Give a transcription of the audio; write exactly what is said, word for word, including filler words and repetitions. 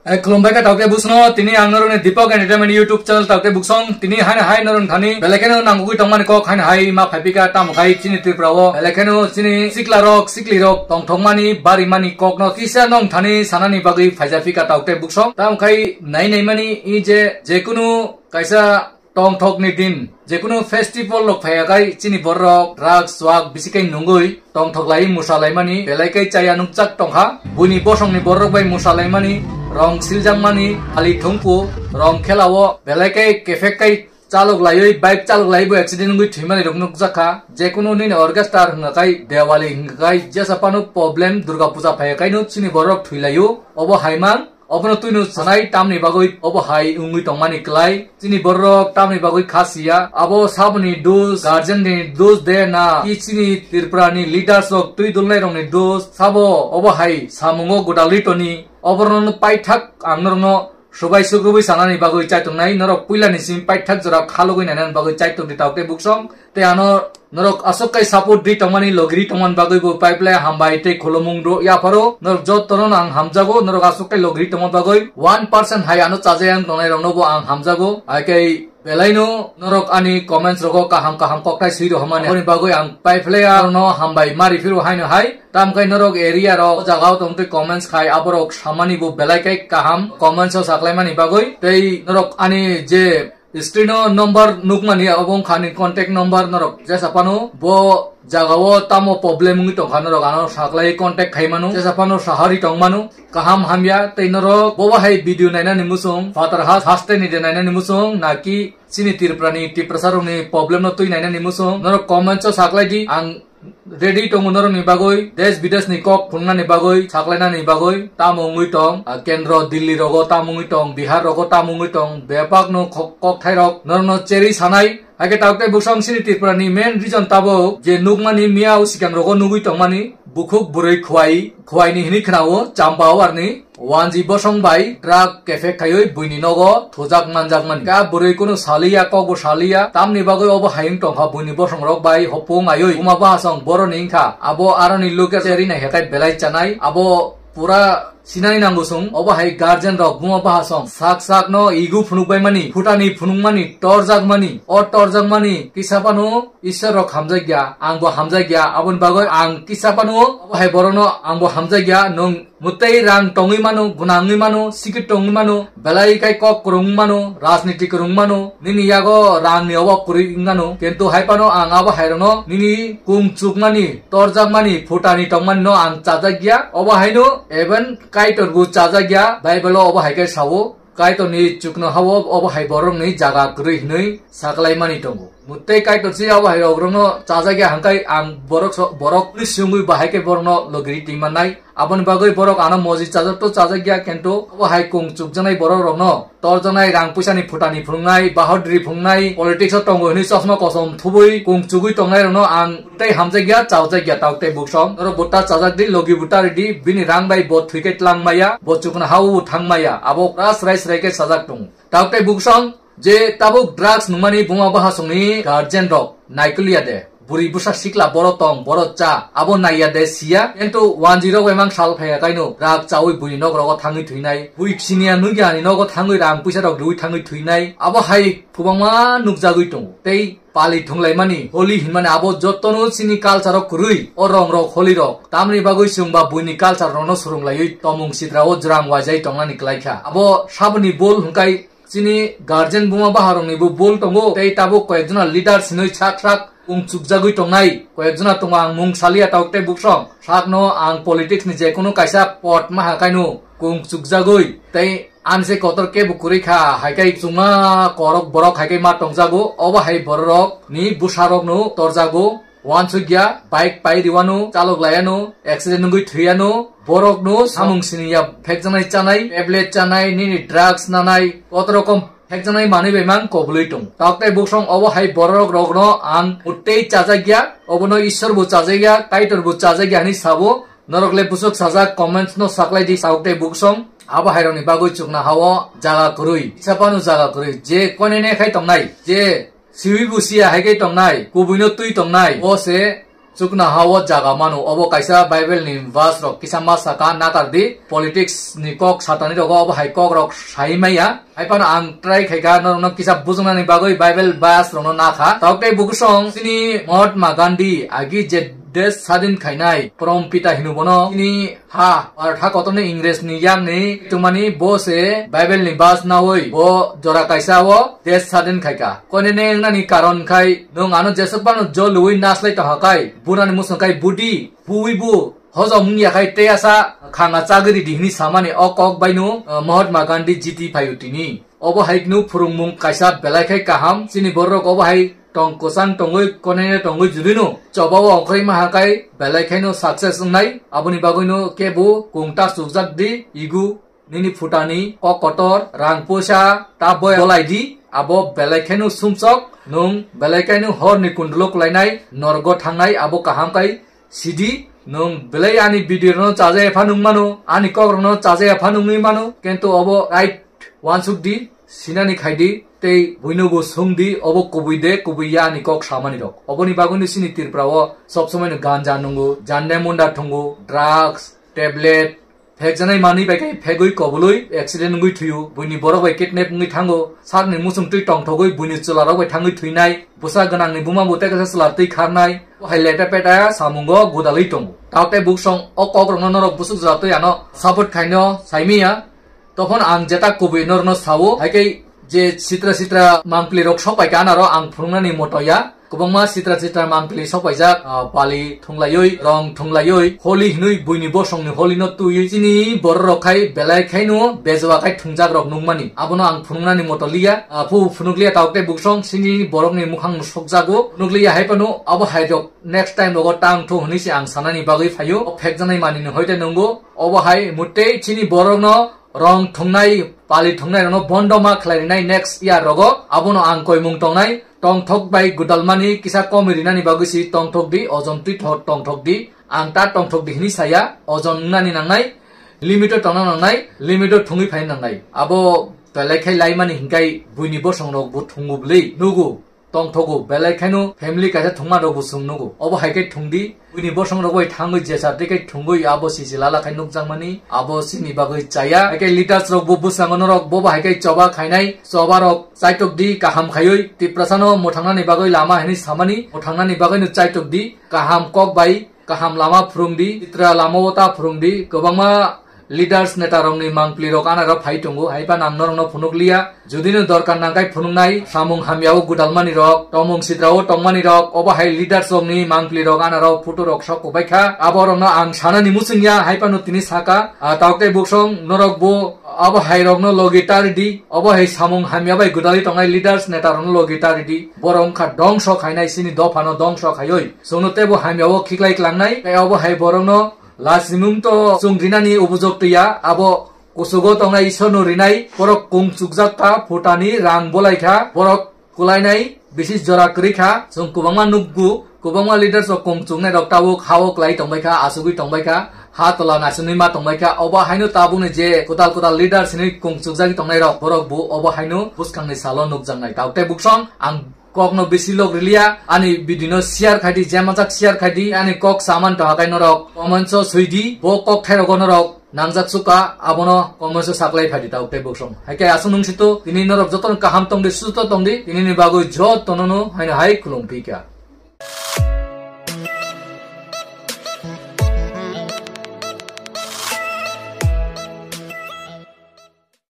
Eh, khulumbai kha taukte busno, tini ang norokni Deepak Entertainment YouTube channel taukte buksong, tini haino hai norok thani, belai kheno nangugwi tongmani kok haino hai ma phaipika tamo khai chini Tripura o, belai kheno chini sikla rok, sikli rok tongthokmani, barimani kokno kisa nong thani sanani bagwi phaijapika taukte buksong, tamo khai nai naimani i je, jekunu kaisa tongthokni din, jekunu festival rok phaiyakhai chini borok drugs swag bisi khe nungwi tongthok lai musa laimani, belai khe chaya nukjak tongkha. Buini bosongni borok bai musa laimani, rong siljakmani, ali thungku, rong khelao belai khe kephek kai chalok laiwi, bike chalok laiwi accident wngwi thwimani rok nukjakha. Jekunu nini orchestra hwnga khai, Diwali hwnga khai, jesa phano problem, Durga Puja phaiyakhai no chini borok thwilaio. Obo haimang, obono twino sanai tamni bagwi obo hai wngwi tongmani klai. Chini borok tamni bagwi kha siya. Abo saboni dos, guardian ni dos de na, i chini Tripura ni leaders rok twi dulnai rokni dos. Sabo obo hai samungo godal ritoni. Oborno paithak ang norokno subai sukrubui sanani bagwi chaitongnai. Norok puilani simi paithak jora khalugwi nainani bagwi chaiton di taukte buksong. Tei ano norok aswk kai support di tongmani, logiri tongmani bagwi bo pipeline hambai tei khulumung ro yapharo. Norok jotono ang hamjago, norok aswk kai logiri tongma bagwi one percent hai ano chajai ang tongnai rokno bo ang hamjago. Hai khe belaino norok ani comments rogo kaham kaham kokthai swi rw hamani. Aboni bagwi ang pipeline arokno hambai mari phiro haino hai. Tam khai norok area rok o jaga o tong twi comments khai aborok samani bo belai kai kaham comments o saklaimani bagwi. Tei norok ani je screen o number nukmani abo wngkha ani contact number, norok jesa phano bo jaga o tamo problem wngwi tongkha norok ano saklai contact khai mano, jesa phano sahari tong mano kaham hamya. Tei norok bobo hai video nainani muchung phatar ha haste ni de nainani muchung naki chini Tripura ni Tiprasa rok ni problem no twi nainani muchung norok comments o saklai di, ang ready tongo norokni bagwi, desh bideshni kok phunuknani bagwi, saklainani bagwi, tamo wngwi tong, ah, Kendro, Delhi rogo tamo wngwi tong, Bihar rogo tamo wngwi tong, bebakno kok-, kokthairok norokno cherwi sanai. Haikhe taukte bwswng chini Tripurani main reason tabuk je nukmani miya o sikang rogo nugwi tongmani, bukhuk bwrwi khwai, khwaini hinwi khwnao, Champaharni, Wanji bosong bai drug kefek khaiwi buini nogo thujak manjakmani. Ka bwrwi kunu saliya, kokbo saliya, tamni bagwi obo hai wng tongkha buini bosong rok bai hopung aiwi. Buma bahasong boroni wngkha, abo aroni luke cherwi nai hekai belai chanai, abo pura sinani nango chwng, obo hai guardian rok buma bahasong sak sak no igu phunuk bai mani, phutani phunuk mani, torjak mani, o torjak mani kisa phano Isor rok hamjak ya, ang bo hamjak ya, aboni bagwi ang kisa phano obo hai borokno ang bo hamjak ya, nwng Mwtwi rang tongwi mano, gwnangwi mano, sikit tongwi mano, belai kai kok kwrwng mano, rajniti kwrwng mano, nini yago rangni obo kwrwi wngmano, kintu hai phano ang abo hairokno nini kung chukmani, torjakmani, phutani tongmani no ang chajak ya, obo haino even Kaitor bo chajak ya, Bible o obo hai khe sao, Kaitorni chuknoha-o obo hai borokni jaga kwrwi hinwi saklaimani tongo. Mwtwi Kaitor se obo hai rokno chajak ya hwnkhai ang borok so-, borok sungwi bahai khe borokno logiri twi mannai. Aboni bagwi borok ano moji chajak to chajak ya, kintu obo hai kung chukjaknai borok rokno torjaknai, rang puisani phutani phunuknai, bahodri phunuknai, politics o tongo hinwi chosma kosom thubui kung chugui tongnai rokno ang tei hamjak ya, chaojak ya, tauk tei buksong. Norok bo ta chajak di, logi bo ta ridi, bini rang bai bo thwi khe tlang maya, bo chuknoha-o thang maya, abo pura srai srai khe chajak tongo. Tauk tei buksong, je tabuk drugs nungmani buma bahasongni guardian rok naikol ya de. Bwrwi bwsa sikla boro tong, boro cha, abo naiya de siya. Kintu wanjwi rok bai mang sal phaiya kaino, drug chawi bwrwi nok rogo thangwi thwinai, bwrwi siniya nukya ni nogo thangwi rang puisa rok rwi thangwi thwinai. Abo hai kwbangma nukjagwi tongo. Tei pali thunglaimani, Holi hinmani abo jotono chini culture o kwrwi, o rong rok, Holi rok. Tamni bagwi chwng ba buini culture rokno swrwnglaiwi tomung sitra o jwrang waijai tongnani kwlaikha. Abo saboni bol hwnkhai chini guardian buma baharokni bo bol tongo, tei tabuk koyekjona leader sinoi sak sak kung chukjagwi tongnai, koyekjona tongo, ang mung saliya tauk tei buksong. Sakno ang politics ni jekunu kaisa pot maha kaino kung chukjagwi, tei ani se kotor kebo kwrwi kha, hai khe chwngma korok borok hai khe ma tongjago, obo hai borok ni bwsa rokno torjago. Wansukya, bike pai riwano, chalok layano, accident wngwi thwiyano, borokno samung siniya phekjaknai chanai, tablet chanai, nini drugs nanai, kotorokom phekjaknai manwi bai mang kobului tong. Tauk tei buksong obo hai borok rokno ang utei chajakya, obono Ishwar bo chajakya, Kaitor bo chajakya hinwi sabo. Norok le busuk sajak comments no saklai di tauk tei buksong. Abo hai rokni bagwi chuknoha-o jaga kwrwi, kisa phano jaga kwrwi. Je koine ne khai tongnai, je siwi bo siya hai khe tongnai, kubuino twi tongnai, o se chukna ha o jaga mano. Obo kaisa Bible ni verse rok kisa ma saka natar di, politics ni kok satani rogo obo hai kok rok sai maya. Hai phano ang try khaika norokno kisa bujungnani bagwi Bible verse rokno nakha. Tok tei bukusong chini Mahatma Gandhi agi je desh sadin khainai prom pita hino bono chini ha, Bharat ha kotorni Ingres ni yakni tongmani bo se Bible ni verse nawi bo jora kaisa o desh sadin khaika. Koine ne wngnani karon khai nwng ano jeswk phano jol lwi naslai tongha khai bunani musung khai budi buwi bu hojom wngya khai tei asa khanga chagri di hini samani o kok baino, uh, Mahatma Gandhi jiti phaio tini. Obo hai kunu phwrwngmung kaisa belai khai kaham. Chini borok obo hai tong kwchang tongwi konene tongwi judino chobao ongkhorwi maha khai belai khaino success wngnai. Aboni bagwino kebo kungta chukjak di igu nini phutani kok kotor rang poisa ta boya bolai di. Abo belai khaino sumsok nwng belai khaino horni kundulo kwlainai norgo thangnai abo kaham khai sidi. Nwng belai ani video no chajaya pha nung mano, ani kok rokno chajaya pha nungwi mano, kintu obo right wansuk di, sinani khai di, tei buino bo sung di, obo kubui de, kubui ya ani kok samani rok. Oboni bagwino chini Tripura o sob somoi no ganja nungo, jande munda thungo, drugs, tablet, phekjanai manwi bai khe phegwi kobului accident wngwi thwio, buini borok bai kidnap wngwi thango, sakni muchung twi tongthogwi buini chwla rok bai thangwi thwinai, bwsa gwnangni buma bo tei kaisa chwla twi kharnai, hai leta peta samungo gwdalwi tongo. Tok tei buksong o kok rokno norok bwswk jora twi ano support khaino saimanya. Tophon ang jeta kubui norokno sao, hai khe je sitra sitra mangpli rok sok pai kha anaro ang phunuknani moto ya. Kwbangma sitra sitra mangpli sok paijak, ah, pali thunglaiwi, rong thunglaiwi, holi hinwi buini bosongni holi no twiwi chini borok rok khai belai khaino bejwa khai thungjak rok nukmani. Abono ang phunuknani moto liya, ah, phu phunukliya tok tei buksong chini borokni mukhang sokjago. Phunukliya hai phano abo hai rok next time rogo tang thu hwnwi se ang sanani bagwi phaio. O phekjaknai manini hoite nungo. Obo hai mutei chini borokno rong thungnai, pali thungnai rokno bondo ma khlai rinai next year rogo. Abono ang koimung tongnai, tongthok bai gwdalmani kisa komwi rinani bagwi si tongthok di, ojon twi tho-, tongthok di. Ang ta tongthok di hini saya, ojon wngnani nangnai, limit o tongna nangnai, limit o thungwi phai nangnai. Abo belai khai laimani hinkai buini bosong rok bo thungo bwlwi nugo. Tongthogo, belai khaino family kaisa thwngma rokbo chwng nugo. Obo hai khe thwngdi, buini bosong rok bai thangwi jesa tei khe thwngwi abo sisi lala khai nukjakmani, abo chini bagwi chaya. Hai khe leaders rokbo bwskango norok bobo hai khe choba khainai, choba rok chaitok di kaham khaiwi, Tiprasano mwthangnani bagwi lama hinwi samani, mwthangnani bagwino chaitok di, kaham kok bai, kaham lama phwrwng di, sitra lama o ta phwrwng di, kwbangma leaders neta rokni mangpli rok anaro phai tongo, hai phano ang norokno phunuk liya. Judino dorkar nangkhai phunuknai samung hamyao gwdalmani rok, tongmung sitrao tongmani rok, obo hai leaders rokni mangpli rok anaro photo rok sok kubai kha. Abo rokno ang sanani muchung ya, hai phano tini saka, ah, tok tei buksong norok bo abo hai rokno logi tari di, obo hai samung hamya bai gwdalwi tongnai leaders neta rokno logi tari di. Borok wngkha dongso khainai chini dophano dongso khaiwi. Chwngno teibo hamyao khiklai klangnai, tei obo hai borokno lasimung to chwng rinani ubujok twiya, abo kuchugo tongnai Isorno rinai, borok kung chukjak kha, phutani rang bolai kha, borok kwlainai bisi jora kwrwi kha, chwng kwbangma nukgo, kwbangma leaders rok kung chuknai rok tabuk ha-o kwlai tongbai kha, achugwi tongbai kha, ha tola naisingwi ma tongbai kha, obo haino tabukni je kwtal kwtal leaders hinwi kung chukjagwi tongnai rok, borok bo obo haino bwskangni salo nukjaknai. Tok tei buksong ang kokno bisi lok riliya, ani video no share khai di, jemajak share khai di, ani kok saman to hakai norok comments o swi di, bo kok thai rogo norok nangjak suka, abono comments o saklai phai di tok tei buksong. Hai khe aswk nung sito, tini norok jotono kaham tong di, susto tong di, tini ni bagwi jotono no haino hai khulum phi kha.